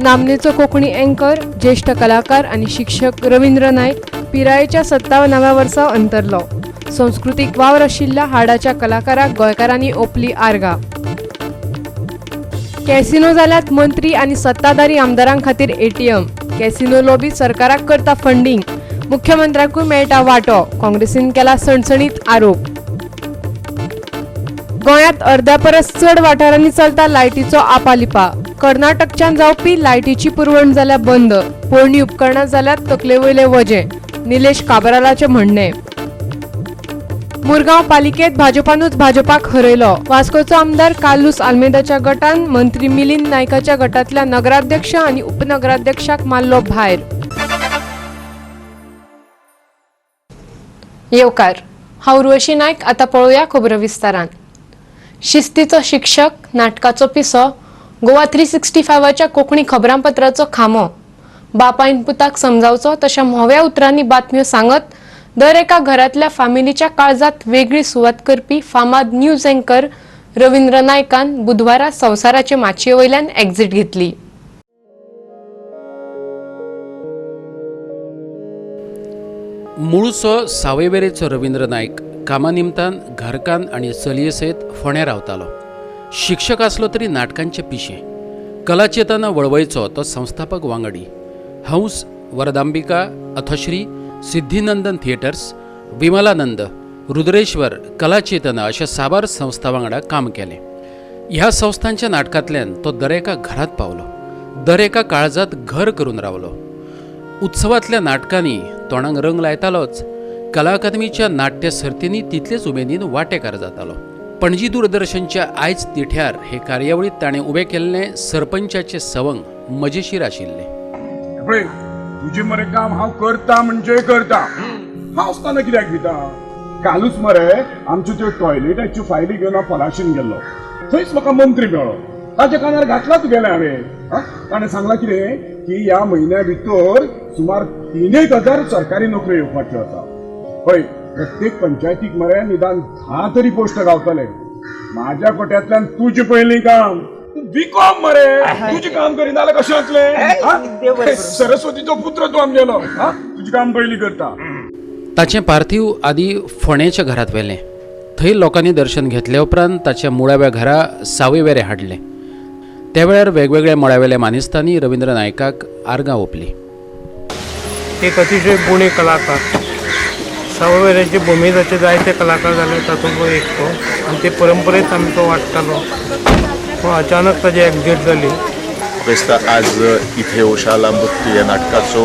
नामनेचो कोंकणी अँकर, ज्येश्ठ कलाकार आनी शिक्षक रवींद्र नायक पिरायेच्या 57व्या वर्सा अंतरलो. संस्कृतीक वावर आशिल्ल्या हाडाच्या कलाकाराक गोंयकारांनी ओंपली आर्गां. कॅसिनो जाल्यात मंत्री आनी सत्ताधारी आमदारां खातीर एटीएम. कॅसिनो लॉबी सरकाराक करता फंडींग, मुख्यमंत्र्याकूय मेळटा वांटो, काँग्रेसीन केला सणसणीत आरोप. गोंयांत अर्द्या परस चड वाठारांनी चलता लायटीचो आपालिपा. कर्नाटकच्यान जावपी लायटीची पुरवण जाल्या बंद. पोरणी उपकरणां जाल्यात तकलेवयले वजें, निलेश काब्रालाचें म्हणणें. मुरगांव पालिकेत भाजपानूच भाजपाक हरयलो. वास्कोचो आमदार कार्लुस आल्मेदाच्या गटान मंत्री मिलिंद नायकाच्या गटांतल्या नगराध्यक्ष आनी उपनगराध्यक्षाक मारलो भायर. येवकार, हांव उर्वशी नायक. आतां पळोवया खबरो विस्तारान. शिस्तीचो शिक्षक, नाटकाचो पिसो, गोवा 365च्या कोंकणी खबरांपत्राचो खांबो, बापायन पुताक समजावचो तशा म्होव्या उतरांनी बातम्यो सांगत दर एका घरांतल्या फामिलीच्या काळजांत वेगळी सुवात करपी फामाद न्यूज अँकर रवींद्र नायकान बुधवारा संवसाराचे माचये वयल्यान एक्झिट घेतली. मुळचो सावयवेरेचो रवींद्र नायक कामा निमतान घरकान्न आनी चलये सयत फोंड्या रावतालो. शिक्षक आसलो तरी नाटकांचें पिशें. कलाचेतना वळवयचो तो संस्थापक वांगडी. हंस, वरदांबिका, अथश्री, सिद्धिनंदन थिएटर्स, विमलानंद, रुद्रेश्वर, कलाचेतना अशा साबार संस्था वांगडा काम केलें. ह्या संस्थांच्या नाटकांतल्यान तो दरेका घरांत पावलो, दरेका काळजांत घर करून रावलो. उत्सवांतल्या नाटकांनी तोंडाक रंग लायतालोच, कला अकादमीच्या नाट्य सर्तींनी तितलेच उमेदीन वांटेकार जातालो. पणजी दूरदर्शनच्या आयज तिठ्यार हे कार्यावळींत ताणें उबें केल्लें सरपंचाचें सवंग मजेशीर आशिल्लें. पळय तुजें मरे काम हांव करता म्हणजे करता. हांव आसतना कित्याक भिता? कालूच मरे आमच्यो त्यो टॉयलेटाच्यो फायली घेवन हांव पलाशीन गेल्लो. थंयच म्हाका मंत्री मेळ्ळो. ताच्या कानार घातला तुगेलें हांवें. ताणें सांगलां कितें की ह्या म्हयन्या भितर सुमार 3,000 सरकारी नोकऱ्यो येवपाच्यो आसा. पळय प्रत्येक पंचायतीक मरे निदान 10 तरी पोस्ट गावतले. माझ्या कोट्यांतल्यान तुजें पयलीं काम. बीकॉम मरे तुजें काम करीना जाल्यार कशें जातलें? सरस्वतीचो पुत्र तूं आमगेलो. तुजें काम पयलीं करता. ताचें पार्थिव आदी फोंडेच्या घरांत व्हेलें. थंय लोकांनी दर्शन घेतले उपरांत ताच्या मुळाव्या घरा सावयवेरें हाडलें. त्या वेळार वेगवेगळ्या मळावेल्या मानेस्तांनी रवींद्र नायकाक आर्गां ओंपलीं. एक अतिशय गुणी कलाकार, सावयवेरेंचे भुमिजाचे जायते कलाकार जाले तातूंतलो एक तो, आनी ते परंपरेत आमी तो वाडटालो. पूण अचानक ताजी एक्झिट जाली. दिसता आज इथे ओशाला मृत्यू ह्या नाटकाचो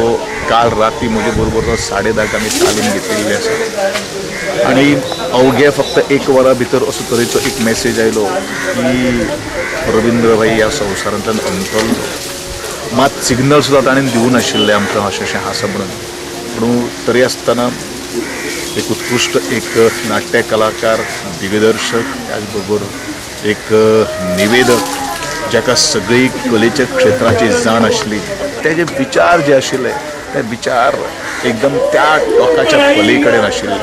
काल राती म्हजे बरोबर 10:30 आमी तालीम घेतिल्ली आसा आनी अवघे फक्त 1 वरा भितर असो तरेचो एक मॅसेज आयलो की रवींद्र भाई ह्या संवसारांतल्यान अंतरलो. मात सिग्नल सुद्दां ताणें दिवं नाशिल्लें आमकां अशें अशें आसा म्हणून. पूण तरी आसतना एक उत्कृश्ट एक नाट्य कलाकार, दिग्दर्शक, त्याच बरोबर एक निवेदक जाका सगळी कलेच्या क्षेत्राची जाण आशिल्ली, तेजे विचार जे आशिल्ले ते विचार एकदम त्या टोकाच्या कले कडेन आशिल्ले.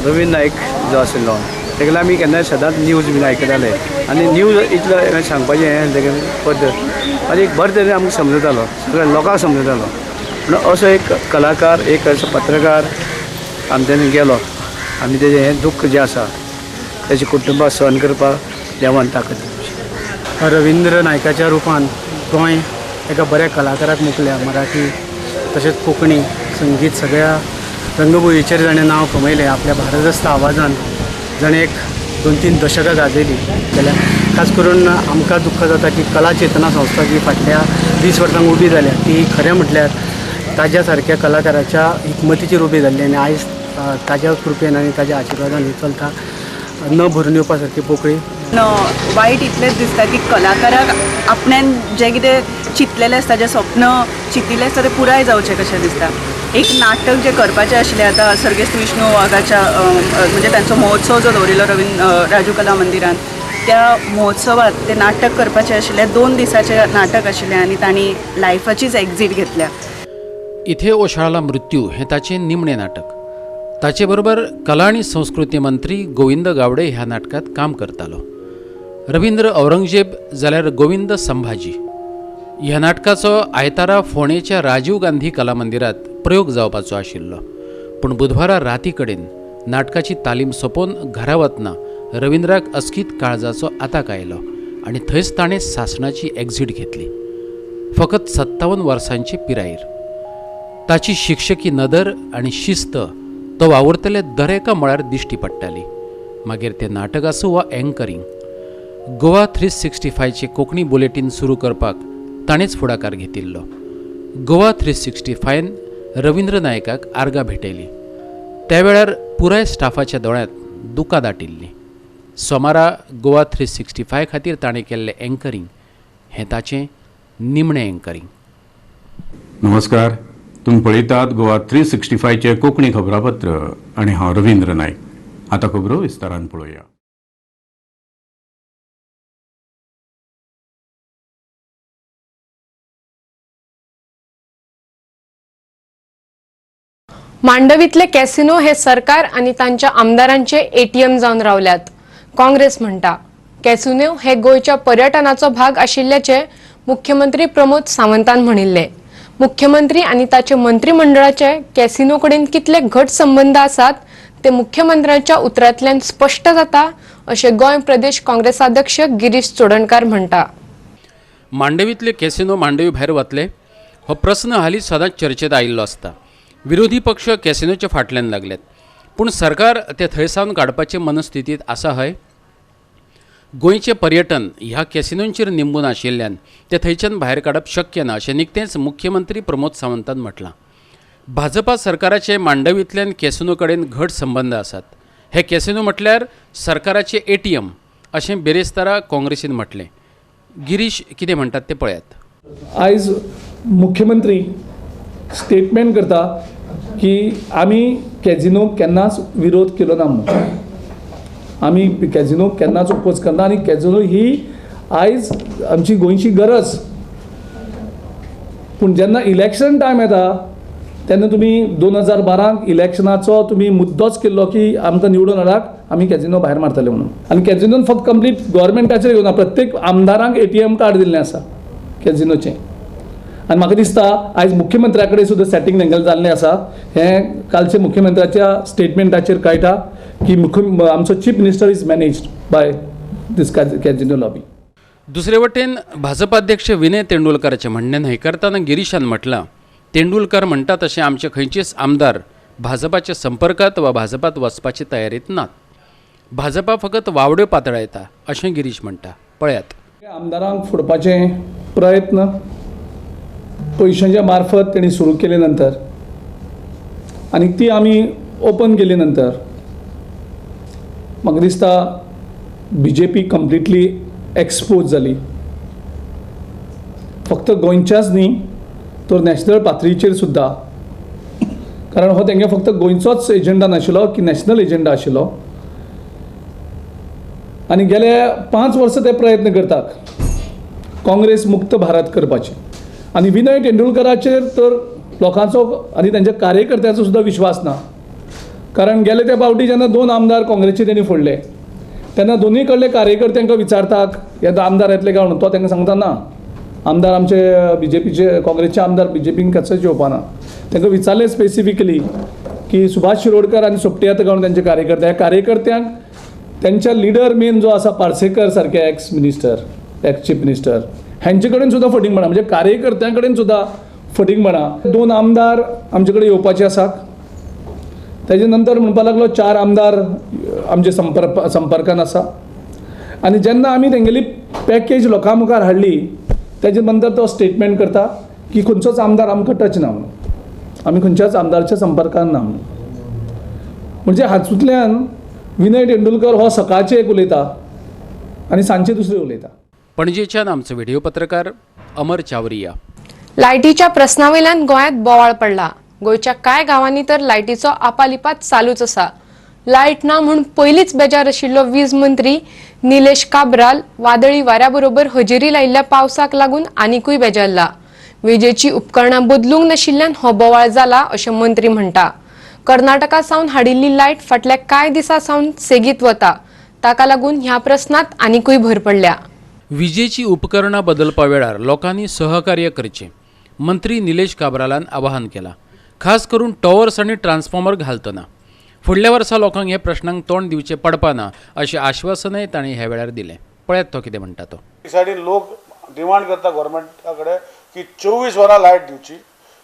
रवींद्र नायक जो आशिल्लो तेका आमी केन्नाय सदांच न्यूज बीन आयकताले आनी न्यूज इतलो सांगपाचें हें तेगे पद्दत आनी एक बरें तरेन आमकां समजतालो, सगळ्या लोकांक समजतालो. पूण असो एक कलाकार, एक असो पत्रकार आमच्यानी गेलो आनी तेजें हें दुख्ख जें आसा तेजें कुटुंबाक सहन करपाक देवान ताकद दिवची. रवींद्र नायकाच्या रुपान गोंय एका बऱ्या कलाकाराक मुकल्या. मराठी तशेंच कोंकणी संगीत सगळ्या रंगभुंयेचेर जाणें नांव कमयलें, आपल्या भारदस्त आवाजान जाणें एक 2-3 दशकां गाजयलीं. जाल्यार खास करून आमकां दुख्ख जाता की कला चेतना संस्था जी फाटल्या 20 वर्सांक उबी जाल्या ती खरें म्हटल्यार ताज्या सारक्या कलाकाराच्या हिकमतीचेर उबी जाल्ली आनी आयज ताज्या कृपेन आनी ताज्या आशिर्वादान ही चलता न भरून येवपा सारकी पोकळी. वायट इतलेंच दिसता की कलाकाराक आपण्यान जें कितें चिंतलेलें आसता, जें स्वप्न चिंतिल्लें आसता तें पुराय जावचें कशें दिसता. एक नाटक जें करपाचें आशिल्लें आतां सर्गेस्त विष्णू वाघाच्या म्हणजे तांचो महोत्सव जो दवरिल्लो रवींद्र राजू कला मंदिरान, त्या महोत्सवात तें नाटक करपाचें आशिल्लें. 2 दिसाचें नाटक आशिल्लें आनी तांणी लायफाचीच एक्झीट घेतल्या. इथे ओशाळाला मृत्यू हें ताचें निमणें नाटक. ताचे बरोबर कला आनी संस्कृती मंत्री गोविंद गावडे ह्या नाटकांत काम करतालो. रवींद्र औरंगजेब जाल्यार गोविंद संभाजी. ह्या नाटकाचो आयतारा फोंडेच्या राजीव गांधी कला मंदिरात प्रयोग जावपाचो आशिल्लो, पूण बुधवारा राती कडेन नाटकाची तालीम सोंपोवन घरा वतना रविंद्राक अचकीत काळजाचो आताक आयलो आनी थंयच ताणें सासणाची एक्झीट घेतली. फकत 57 वर्सांचे पिरायेर. ताची शिक्षकी नदर आनी शिस्त तो वावुरतले दरेका मळार दिश्टी पडटाली, मागीर तें नाटक आसूं वा एंकरींग. गोवा 365चें कोंकणी बुलेटीन सुरू करपाक ताणेंच फुडाकार घेतिल्लो. गोवा 365न रविंद्र नायकाक आर्गां भेटयली. त्या वेळार पुराय स्टाफाच्या दोळ्यांत दुकां दाटिल्लीं. सोमारा गोवा 365 खातीर ताणें केल्लें एंकरींग हें ताचें निमणें एंकरींग. नमस्कार, तुमी पळयतात गोवा 365चें कोंकणी खबरापत्र आनी हांव रविंद्र नायक. आतां खबरो विस्तारान पळोवया. मांडवीतले कॅसिनो हे सरकार आनी तांच्या आमदारांचे एटीएम जावन रावल्यात. काँग्रेस म्हणटा कॅसिनो हे गोंयच्या पर्यटनाचो भाग आशिल्ल्याचे मुख्यमंत्री प्रमोद सावंतान म्हणिल्ले. मुख्यमंत्री आनी ताचे मंत्रिमंडळाचे कॅसिनो कडेन कितले घट संबंद आसात ते मुख्यमंत्र्यांच्या उतरांतल्यान स्पश्ट जाता अशें गोंय प्रदेश काँग्रेस अध्यक्ष गिरीश चोडणकार म्हणटा. मांडवीतले कॅसिनो मांडवी भायर वतले हो प्रस्न हालीं सदांच चर्चेत आयिल्लो आसता. विरोधी पक्ष कॅसिनोच्या फाटल्यान लागल्यात, पूण सरकार ते थंय सावन काडपाचे मनस्थितींत आसा हय? गोंयचें पर्यटन ह्या कॅसिनोंचेर निंबून आशिल्ल्यान ते थंयच्यान भायर काडप शक्य ना अशें निकतेंच मुख्यमंत्री प्रमोद सावंतान म्हटलां. भाजपा सरकाराचे मांडवींतल्यान कॅसिनो कडेन घट संबंद आसात. हे कॅसिनो म्हटल्यार सरकाराचे एटीएम अशें बिरेस्तारा काँग्रेसीन म्हटलें. गिरीश कितें म्हणटात ते पळयात. आयज मुख्यमंत्री स्टेटमेंट करता की आमी कॅझिनोक केन्नाच विरोध केलो ना म्हणून, आमी कॅझिनोक केन्नाच ओपोज करना आनी कॅझिनो ही आयज आमची गोंयची गरज. पूण जेन्ना इलेक्शन टायम येता तेन्ना तुमी 2012 इलेक्शनाचो तुमी मुद्दोच केल्लो की आमकां निवडून हाडात, आमी कॅझिनो भायर मारतले म्हणून. आनी कॅझिनोन फक्त कंप्लीट गव्हर्मेंटाचेर घेवना, प्रत्येक आमदारांक एटीएम कार्ड दिल्लें आसा कॅझिनोचें. आनी म्हाका दिसता आयज मुख्यमंत्र्या कडेन सुद्दां सेटींग तेंगेलें जाल्लें आसा. हें कालचे मुख्यमंत्र्याच्या स्टेटमेंटाचेर कळटा की आमचो chief minister is managed by this casino lobby. दुसरे वटेन भाजप अध्यक्ष विनय तेंडुलकाराचें म्हणणें न्हयकारतना गिरीशान म्हटलां, तेंडुलकार म्हणटा तशें आमचे खंयचेच आमदार भाजपाच्या संपर्कांत वा भाजपात वचपाचे तयारीत नात. भाजपा फकत वावड्यो पातळायता अशें गिरीश म्हणटा. पळयात. आमदारांक फोडपाचे प्रयत्न पयशांच्या मार्फत तेणी सुरू केले नंतर आनी ती आमी ओपन केले नंतर म्हाका दिसता B J P completely expose जाली. फक्त गोंयच्याच न्ही तर नॅशनल पातळीचेर सुद्दां, कारण हो तेंगे फक्त गोंयचोच एजंडा नाशिल्लो की नॅशनल एजंडा आशिल्लो. आनी गेले 5 वर्सां ते प्रयत्न करतात काँग्रेस मुक्त भारत करपाचे. आनी विनय तेंडुलकराचेर तर लोकांचो आनी तेंच्या कार्यकर्त्यांचो सुद्दां विश्वास ना, कारण गेले त्या फावटी जेन्ना 2 आमदार काँग्रेसचे तेणी फोडले तेन्ना दोनूय कडले कार्यकर्त्यांक विचारतात हे आमदार येतले काय म्हणून, तो तांकां सांगता ना आमदार आमचे बी जे पीचे काँग्रेसचे आमदार बी जे पीन कसेच येवपा ना. तांकां विचारलें स्पेसिफिकली की सुभाष शिरोडकर आनी सोपटे येता काय म्हणून तेंचे कार्यकर्ते, ह्या कार्यकर्त्यांक तेंच्या लिडर मेन जो आसा पार्सेकर सारके ex minister, ex chief minister, हेंचे कडेन सुद्दां फटींगपणां, म्हणजे कार्यकर्त्यां कडेन सुद्दां फटींगपणां. 2 आमदार आमचे कडेन येवपाचे आसात, तेजे नंतर म्हणपाक लागलो 4 आमदार आमचे संपर्कान आसा. आनी जेन्ना आमी तेंगेली पॅकेज लोकां मुखार हाडली तेजे नंतर तो स्टेटमेंट करता की खंयचोच आमदार आमकां टच ना म्हणून, आमी खंयच्याच आमदारच्या संपर्कान ना म्हणून. म्हणजे हातूंतल्यान विनय तेंडुलकर हो सकाळचें एक उलयता आनी सांजचें दुसरें उलयता. पणजेच्यान आमचो व्हिडिओ पत्रकार अमर चावरिया. लायटीच्या प्रस्नावयल्यान गोंयांत बोवाळ पडला. गोंयच्या कांय गांवांनी तर लायटीचो आपालिपात चालूच आसा. लायट ना म्हूण पयलींच बेजार आशिल्लो वीज मंत्री निलेश काब्राल वादळी वाऱ्या बरोबर हजेरी लायिल्ल्या पावसाक लागून आनिकूय बेजारला. विजेची उपकरणां बदलूंक नाशिल्ल्यान हो बोवाळ जाला अशें मंत्री म्हणटा. कर्नाटका सावन हाडिल्ली लायट फाटल्या कांय दिसां सावन सेगीत वता, ताका लागून ह्या प्रस्नांत आनिकूय भर पडल्या. विजेची उपकरणां बदलपा वेळार लोकांनी सहकार्य करचें, मंत्री निलेश काब्रालान आवाहन केलां. खास करून टॉवर्स आनी ट्रान्सफॉर्मर घालतना फुडल्या वर्सा लोकांक हे प्रश्नांक तोंड दिवचें पडपा ना अशें आश्वासनय तांणी ह्या वेळार दिलें. पळयात तो कितें म्हणटा तो. एक सायडीन लोक डिमांड करता गव्हर्मेंटा कडेन की 24 वरां लायट दिवची,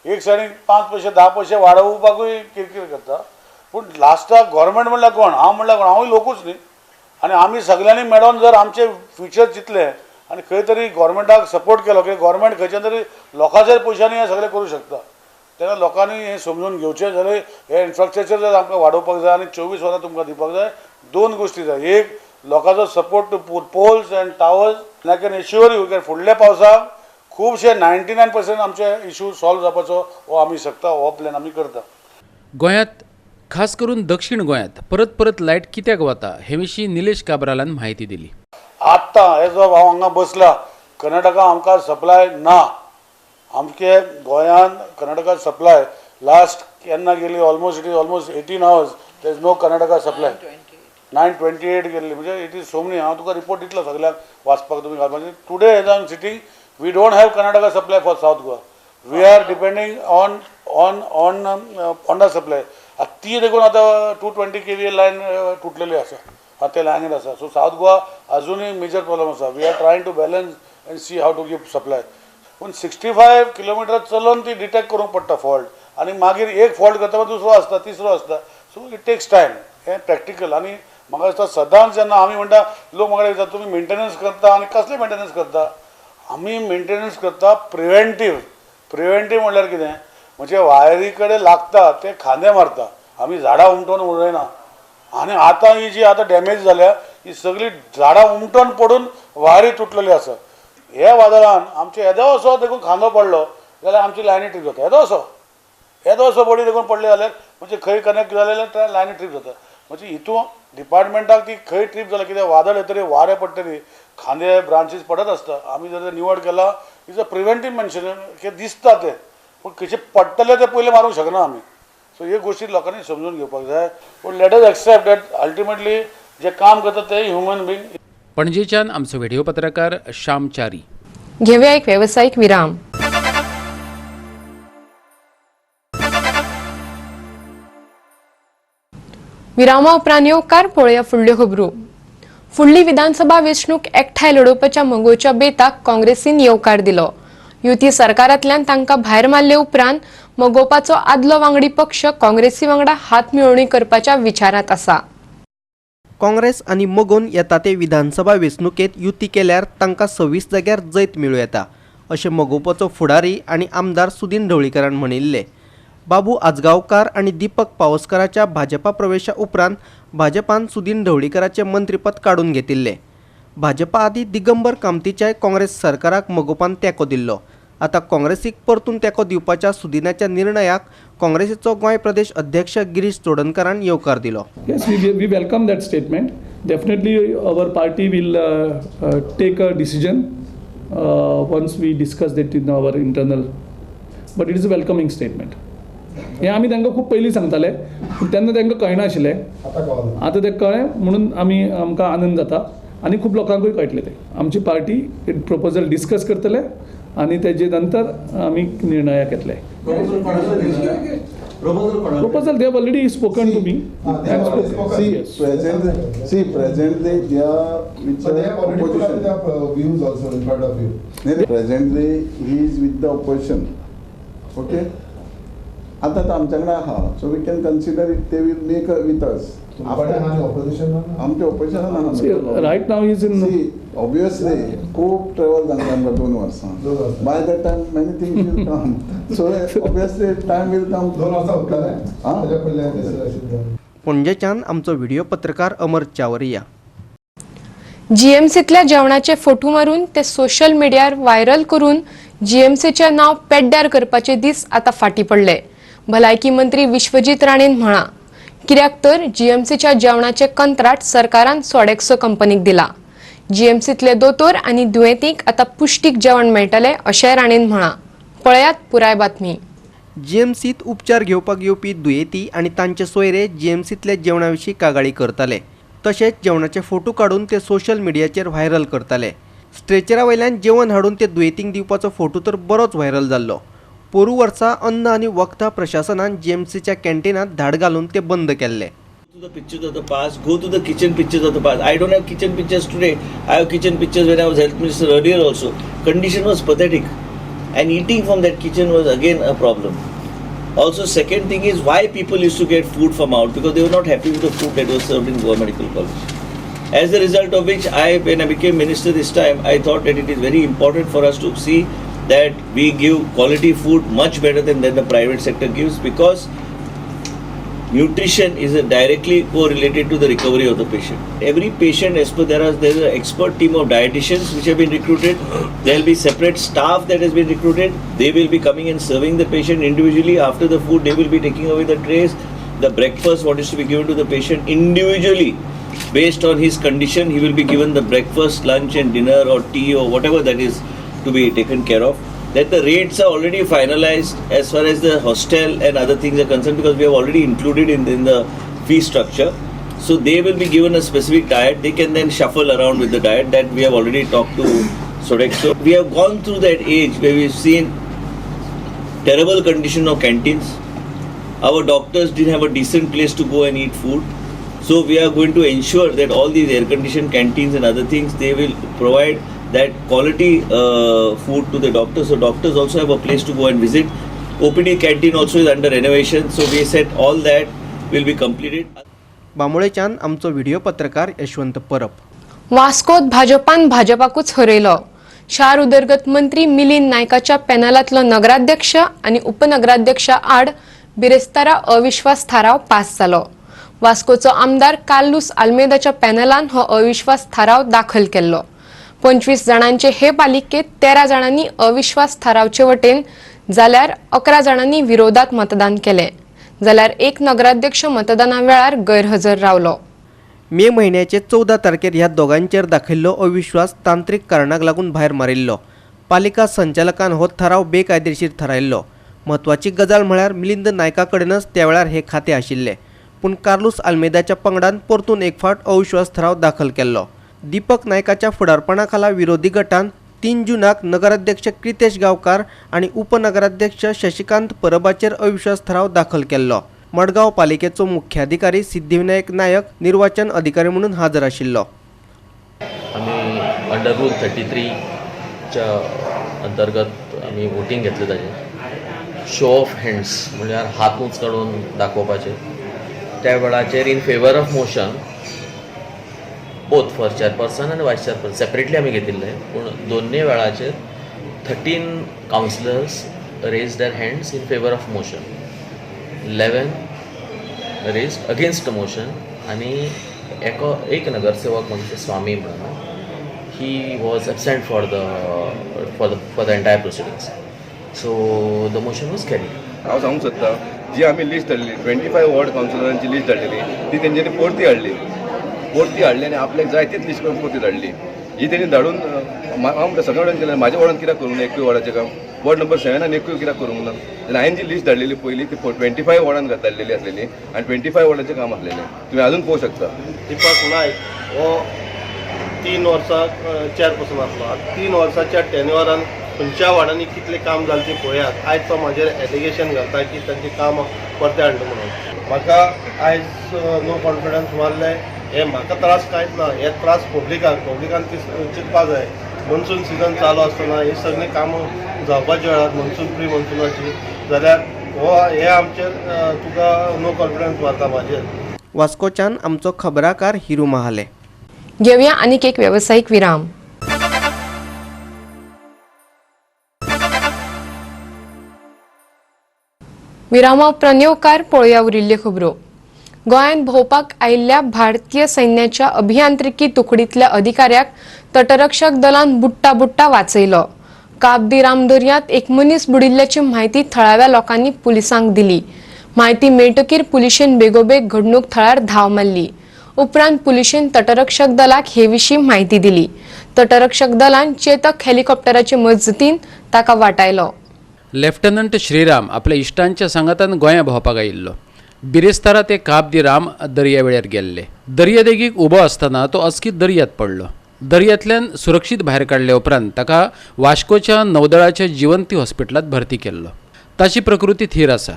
एक सायडीन 5 पयशे 10 पयशे वाडोवपाकूय किरकीर करता. पूण लास्टाक गव्हर्मेंट म्हणल्यार कोण, हांव म्हणल्यार कोण, हांवूय लोकूच न्ही. आनी आमी सगल्यांनी मेळोन जर आमचे फ्युचर चिंतलें आनी खंय तरी गव्हर्मेंटाक सपोर्ट केलो की गव्हर्मेंट खंयच्या तरी लोकांच्या पयशांनी हें सगळें करूं शकता, तेन्ना लोकांनी हें समजून घेवचें. जाल्यार हें इन्फ्रास्ट्रक्चर जर आमकां वाडोवपाक जाय आनी 24 वरां तुमकां दिवपाक जाय, दोन गोश्टी जाय. एक, लोकांचो support to poles and towers. I can assure you की फुडल्या पावसाक खुबशे 99% आमचे इशू सॉल्व जावपाचो हो आमी शकता, हो प्लॅन आमी करता. गोंयांत खास करून दक्षिण गोंयांत परत परत लायट कित्याक वता हे विशीं निलेश काब्रालान म्हायती दिली. आत्तां एज ऑफ हांव हांगा बसला, कर्नाटका आमकां सप्लाय ना. आमचे गोंयांत कर्नाटका सप्लाय लास्ट केन्ना गेली, almost it is almost 18 hours there is no Karnataka supply. 9:28 गेल्ली, म्हणजे it is so many. हांव तुका रिपोर्ट दितलो सगळ्यांक वाचपाक, तुमी घालपाचें. Today as I am sitting we don't have Karnataka supply for South Goa. We are depending on on on Ponda supply. ती देखून आतां 220 kVA line तुटलेली आसा, आतां ते लायनीर आसा. सो सावथ गोवा अजुनूय मेजर प्रॉब्लम आसा. We are trying to balance and see how to give supply. पूण 65 किलोमिटर चलोवन ती डिटेक्ट करूंक पडटा फॉल्ट, आनी मागीर एक फॉल्ट करता दुसरो आसता, तिसरो आसता. So it takes time. हें प्रॅक्टिकल. आनी म्हाका दिसता सदांच जेन्ना आमी म्हणटा, लोक म्हाका विचारता तुमी मेंटेनन्स करता आनी कसलें मेंटेनन्स करता. आमी मेंटेनन्स करता प्रिवेंटीव. प्रिवेंटीव म्हणल्यार कितें, म्हणजे वायरी कडेन लागता ते खांदे मारता, आमी झाडां उमटोवन उडयना. आनी आतां ही जी आतां डॅमेज जाल्या ही सगळी झाडां उमटोवन पडून वायरी तुटलेली आसा. ह्या वादळान आमचे येदो असो देखून खांदो पडलो जाल्यार आमची लायनी ट्रीप जाता. येदो असो बडी देखून पडली जाल्यार म्हणजे खंय कनेक्ट जाले जाल्यार लायनी ट्रीप जाता. म्हणजे हितून डिपार्टमेंटाक ती खंय ट्रीप जाल्या, कित्याक वादळ येतरी वारें पडटरी खांदे ब्रांचीस पडत आसता. आमी जर निवड केला is a preventive mention की दिसता तें, पूण खंयचे पडटले ते पयलें मारूंक शकना आमी. सो ह्यो गोश्टी लोकांनी समजून घेवपाक जाय. पूण let us accept that ultimately जे काम करता ते ह्युमन बींग. पणजेच्यान आमचो व्हिडिओ पत्रकार श्याम च्यारी. घेवया एक वेवसायीक विराम. विरामा उपरांत येवकार पळोवया फुडल्यो खबरो. फुडली विधानसभा वेंचणूक एकठांय लडोवपाच्या मगोच्या बेताक काँग्रेसीन येवकार दिलो. युती सरकारांतल्यान तांकां भायर मारले उपरांत मगोपाचो आदलो वांगडी पक्ष काँग्रेसी वांगडा हात मेळोवणी करपाच्या विचारांत आसा. काँग्रेस आनी मगोन येता ते विधानसभा वेंचणुकेंत युती केल्यार तांकां 26 जाग्यार जैत मेळूं येता अशें मगोपाचो फुडारी आनी आमदार सुदीन ढवळीकारान म्हणिल्लें. बाबू आजगांवकार आनी दीपक पावसकाराच्या भाजपा प्रवेशा उपरांत भाजपान सुदीन ढवळीकाराचें मंत्रीपद काडून घेतिल्लें. भाजपा आदीं दिगंबर कामतीच्याय काँग्रेस सरकाराक मगोपान तेंको दिल्लो. आतां काँग्रेसीक परतून तेंको दिवपाच्या सुदिनाच्या निर्णयाक काँग्रेसीचो गोंय प्रदेश अध्यक्ष गिरीश चोडणकारान येवकार दिलो. Yes, we welcome that statement. Definitely our party will take a decision once we discuss that in our internal, but it is a welcoming statement. हें आमी तांकां खूब पयलीं सांगताले, पूण तेन्ना तांकां कळनाशिल्लें. आतां तें कळ्ळें म्हणून आमी आमकां आनंद जाता आनी खूब लोकांकूय कळटलें तें. आमची पार्टी प्रपोजल डिस्कस करतले आनी तेजे नंतर आमी निर्णयाक येतले. Proposal they have already spoken to me. See, presently they are with the opposition. Views also in front of you. Presently he is with the opposition. Okay. आतां तो आमच्या कडेन आहा, so we can consider it. They will make with us. आमचे opposition आहा. Right now is in. See, obviously खूब travel जाता आमकां 2 वर्सां. By that time many things will come. So obviously time will come. 2 वर्सां उरतलें. पणजेच्यान आमचो व्हिडिओ पत्रकार अमर चावरिया. जीएमसीतल्या जेवणाचे फोटो मारून ते सोशल मिडियार व्हायरल करून जीएमसीचें नांव पेड्ड्यार करपाचे दीस आतां फाटीं पडले. भलायकी मंत्री विश्वजीत राणेन म्हळां, कित्याक तर जीएमसीच्या जेवणाचें कंत्राट सरकारान सोडेक्सो कंपनीक दिला. जीएमसीतले दोतोर आनी दुयेंतींक आतां पुश्टीक जेवण मेळटलें अशें राणेन म्हळां. पळयात पुराय बातमी. जीएमसीत उपचार घेवपाक येवपी दुयेंती आनी तांचे सोयरे जीएमसीतल्या जेवणा विशीं कागाळी करताले. तशेंच जेवणाचे फोटो काडून ते सोशल मिडियाचेर व्हायरल करताले. स्ट्रेचरा वयल्यान जेवण हाडून ते दुयेंतींक दिवपाचो फोटो तर बरोच व्हायरल जाल्लो. पोरू वर्सा अन्न आनी वखदां प्रशासनान जीएमसीच्या कॅन्टीनांत धाड घालून ते बंद केल्ले. To the pictures of the past, go to the kitchen pictures of the past. I don't have kitchen pictures today. I have kitchen pictures when I was health minister earlier also. Condition was pathetic, and eating from that kitchen was again a problem. Also, second thing is why people used to get food from out, because they were not happy with the food that was served in Goa Medical College. As a result of which, when I became minister this time, I thought that it is very important for us to see that we give quality food much better than the private sector gives, because nutrition is directly correlated to the recovery of the patient. Every patient, as per there is an expert team of dietitians which have been recruited. There will be separate staff that has been recruited. They will be coming and serving the patient individually. After the food, they will be taking away the trays, the breakfast, what is to be given to the patient individually. Based on his condition, he will be given the breakfast, lunch and dinner or tea or whatever that is to be taken care of. That the rates are already finalized as far as the hostel and other things are concerned, because we have already included in the fee structure. So they will be given a specific diet. They can then shuffle around with the diet that we have already talked to Sodexo. We have gone through that age where we've seen terrible condition of canteens. Our doctors didn't have a decent place to go and eat food. So we are going to ensure that all these air-conditioned canteens and other things, they will provide that quality food to the doctors. So doctors also have a place to go and visit. OPD canteen also is under renovation. So we said all that will be completed. बांबोळेच्यान आमचो video पत्रकार यशवंत परब. वास्कोत भाजपान भाजपाकूच हरयलो. शार उदरगत मंत्री मिलिंद नायकाच्या पॅनलांतलो नगराध्यक्ष आनी उपनगराध्यक्षा आड बिरेस्तारा अविश्वास थाराव पास जालो. वास्कोचो आमदार कार्लुस आल्मेदाच्या पॅनलान हो अविश्वास थाराव दाखल केल्लो. 25 जाणांचे हे पालिकेत 13 जाणांनी अविश्वास थारावचे वटेन जाल्यार 11 जाणांनी विरोधात मतदान केले. जाल्यार एक नगराध्यक्ष मतदाना वेळार गैरहजर रावलो. मे म्हयन्याचे 14 तारखेर ह्या दोगांचेर दाखयल्लो अविश्वास तांत्रिक कारणाक लागून भायर मारिल्लो. पालिका संचालकान हो थाराव बेकायदेशीर थारायल्लो. म्हत्वाची गजाल म्हळ्यार मिलिंद नायका कडेनच त्या वेळार हे खातें आशिल्लें, पूण कार्लुस आल्मेदाच्या पंगडान परतून एक फावट अविश्वास थाराव दाखल केल्लो. दीपक नायकाच्या फुडारपणा खाला विरोधी गटान 3 जूनाक नगराध्यक्ष क्रितेश गांवकार आनी उपनगराध्यक्ष शशिकांत परबाचेर अविश्वास थाराव दाखल केल्लो. मडगांव पालिकेचो मुख्याधिकारी सिद्धिविनायक नायक निर्वाचन अधिकारी म्हणून हजर आशिल्लो. आमी अंडर रूल 33च्या अंतर्गत आमी वोटींग घेतलें. ताजें शो ऑफ हँड्स म्हणल्यार हात उंच काडून दाखोवपाचें. त्या वेळाचेर in favour of motion both for chairperson आनी वायस चेअरपर्सन सेपरेटली आमी घेतिल्ले, पूण दोनूय वेळाचेर 13 councillors raise their hands in favour of motion, 11 raise against motion आनी एक नगरसेवक म्हणजे स्वामी म्हणून he was absent for the for the for the entire proceedings. So the motion was carried. हांव सांगूंक सोदतां, जी आमी लिस्ट हाडली 25 वॉर्ड कावन्सिलरांची लिस्ट हाडलेली ती तेंच्यांनी परती हाडली. परती हाडली आनी आपल्याक जाय तीच लिस्ट करून परती धाडली. ही तेणी धाडून हांव म्हणटा सगळ्या वॉर्डान केलें, म्हाज्या वॉर्डान कित्याक करूंक ना एकूय वॉर्डाचें काम? वॉर्ड नंबर 7 आनी एकूय कित्याक करूंक ना? जाल्यार हांवें जी लिस्ट धाडलेली पयली ती 25 वॉर्डान धाडलेली आसलेली आनी 25 वॉर्डाचें काम आसलेलें. तुमी आजून पळोवंक शकता. दीपक नायक हो 3 वर्सां चेअरपर्सन आसलो. 3 वर्साच्या टेन्युअरान खंयच्या वार्डांनी कितलें काम जालें तें पळयात. आयज तो म्हाजेर एलिगेशन घालता की तांचें काम परतें हाडलें म्हणून. म्हाका आयज नो कॉन्फिडन्स मारलें हे म्हाका त्रास कांयच ना, हे त्रास पब्लिकाक, पब्लिकान चिंतपा जाय. मनसून सिजन चालू आसतना ही सगळीं कामां जावपाच्या वेळार मनसून प्री मनसुनाची जाल्यार हो हे आमचेर तुका नो कॉन्फिडन्स मारता म्हाजेर. वास्कोच्यान आमचो खबराकार हिरू महाले. घेवया आनीक एक वेवसायीक विराम. विरामा उपरांत येवकार पळोवया उरिल्ल्यो खबरो. गोंयांत भोंवपाक आयिल्ल्या भारतीय सैन्याच्या अभियांत्रिकी तुकडींतल्या अधिकाऱ्याक तटरक्षक दलान बुडटा बुडटा वाचयलो. काब दी राम दर्यांत एक मनीस बुडिल्ल्याची म्हायती थळाव्या लोकांनी पुलिसांक दिली. म्हायती मेळटकीर पुलिशेन बेगोबेग घडणूक थळार धांव मारली. उपरांत पुलिशेन तटरक्षक दलाक हे विशीं म्हायती दिली. तटरक्षक दलान चेतक हेलिकॉप्टराचे मजतीन ताका वाटायलो. लेफ्टनंट श्रीराम आपल्या इश्टांच्या सांगातान गोंया भोंवपाक आयिल्लो. बिरेस्तारा ते काब दी राम दर्यावेळेर गेल्ले. दर्यादेगेक उबो आसतना तो अचकीत दर्यांत पडलो. दर्यांतल्यान सुरक्षीत भायर काडले उपरांत ताका वास्कोच्या नौदळाच्या जिवंती हॉस्पिटलांत भरती केल्लो. ताची प्रकृती थीर आसा.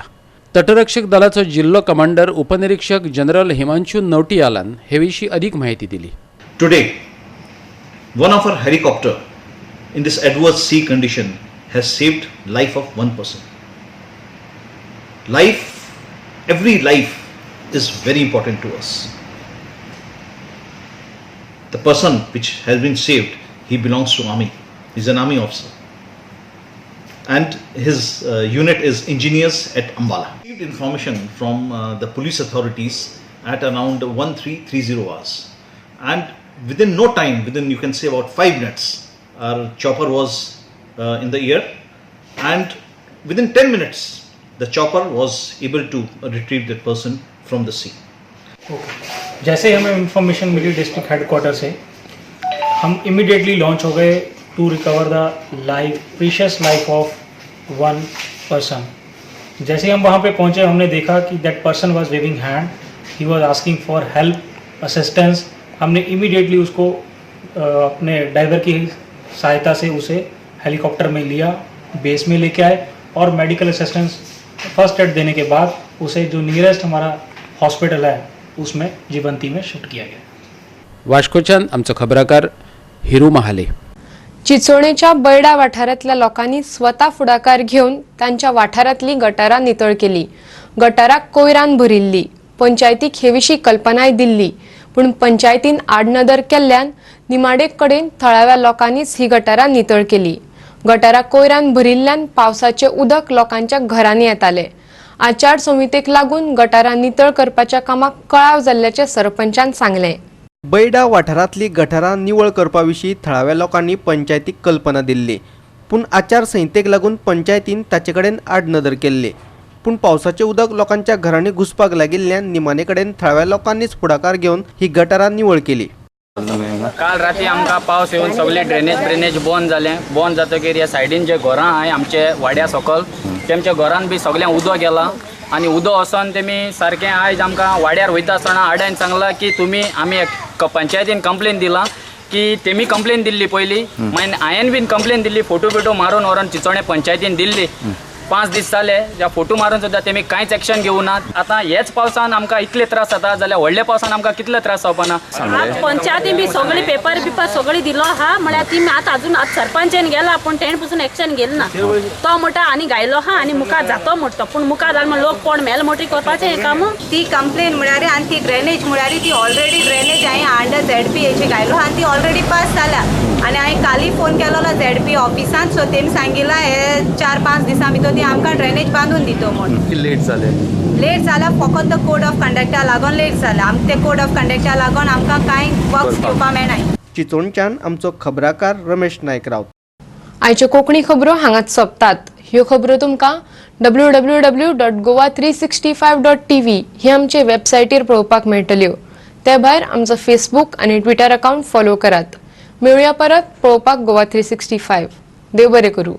तटरक्षक दलाचो जिल्लो कमांडर उपनिरीक्षक जनरल हिमांशु नौटियालान हे विशीं अदीक म्हायती दिली. Today, one of our helicopter in this adverse sea condition has saved life of one person. Life, every life is very important to us. The person which has been saved, he belongs to army. He's an army officer. And his unit is engineers at Ambala. Received information from the police authorities at around 13:30 hours. And within no time, within you can say about 5 minutes, our chopper was in the air, and within 10 minutes, the chopper was able to retrieve that person from the sea. Okay. जैसे ही हमें information Mili district headquarter से, हम immediately launch हो गए to recover the life, precious life of one person. जैसे ही हम वहाँ pay पहुँचे, हमने देखा कि that person was waving hand, he was asking for help, assistance. हमने इमीडिएटली उसको अपने ड्राइवर की सहायता से उसे हेलीकॉप्टर में लिया, बेस में लेके आए और मेडिकल असिस्टेंस फर्स्ट एड देने के बाद उसे जो नियरेस्ट हमारा हॉस्पिटल है उसमें जीवंती में शिफ्ट किया गया. वास्कोच्यान आमचो खबराकार हिरू महाले. चिचोणेच्या बर्डा वाठारांतल्या लोकांनी स्वता फुडाकार घेवन तांच्या वाठारांतली गटारां नितळ केली. गटाराक कोयरान भरिल्ली. पंचायतीक हे विशीं कल्पनाय दिल्ली, पूण पंचायतीन आडनदर केल्ल्यान निमाणे कडेन थळाव्या लोकांनीच ही गटारां नितळ केली. गटारां कोयरान भरिल्ल्यान पावसाचें उदक लोकांच्या घरांनी येतालें. आचार संहितेक लागून गटारां नितळ करपाच्या कामाक कळाव जाल्ल्याचें सरपंचान सांगलें. बैडा वाठारांतली गटारां निवळ करपा विशीं थळाव्या लोकांनी पंचायतीक कल्पना दिल्ली, पूण आचार संहितेक लागून पंचायतीन ताचे कडेन आडनदर केल्ली. पूण पावसाचें उदक लोकांच्या घरांनी घुसपाक लागिल्ल्यान निमाणे कडेन थळाव्या लोकांनीच फुडाकार घेवन ही गटारां निवळ केली. काल राती आमकां पावस येवन सगळे ड्रेनेज बंद जालें. बंद जातकीर ह्या सायडीन जे घरां आहाय आमचे वाड्या सकल, तेमच्या घरान बी सगळें उदक गेलां आनी उदक वचोन तेमी सारकें आयज आमकां वाड्यार वयता आसतना आडायन सांगलां की तुमी आमी पंचायतीन कंप्लेन दिलां की तेमी कंप्लेन दिल्ली पयलीं, मागीर हांवें बीन कंप्लेन दिल्ली, फोटो बिटो मारून व्हरोन चिचोणे पंचायतीन दिल्ली. 5 दीस जाले ज्या फोटो मारून सुद्दां तेमी कांयच एक्शन घेवना. आतां हेच पावसान आमकां इतले त्रास जाता जाल्यार व्हडल्या पावसान आमकां कितले त्रास जावपाना. पंचायतीन बी सगळी पेपर बिपर सगळी दिलो आहा, म्हळ्यार ती आतां अजून आतां सरपंचान गेला पूण तेणें पसून एक्शन घेतलें ना. तो म्हणटा आनी घायलो आहा आनी मुखार जातो म्हणटा, पूण मुखार जाल्यार म्हण लोक कोण मेल मोटी करपाचें हें काम. ती कंप्लेन म्हळ्यार आनी ती ड्रेनेज म्हळ्यार ती ऑलरेडी ड्रेनेज हांवें अंडर ZPHA घायलो आनी ती ऑलरेडी पास जाल्या आनी हांवें काली फोन केलोलो ZP ऑफिसान, सो तेमी सांगिलां हे 4-5 दिसां भितर ती आमकां ड्रेनेज बांदून दितो म्हूण. लेट जालें? लेट जाला फकत कोड ऑफ कंडक्टा लागून लेट जाला. आमकां ते कोड ऑफ कंडक्टा लागून आमकां कांय वर्क्स घेवपाक मेळनाय. चिचोणच्यान आमचो खबराकार रमेश नायक रावत. आयच्यो कोंकणी खबरो हांगाच सोंपतात. ह्यो खबरो तुमकां www.goa365.tv ही आमचे वेबसायटीर पळोवपाक मेळटल्यो. ते भायर आमचो फेसबूक आनी ट्विटर अकावंट फॉलो करात. मेळुया परत पळोवपाक गोवा 365. देव बरें करूं.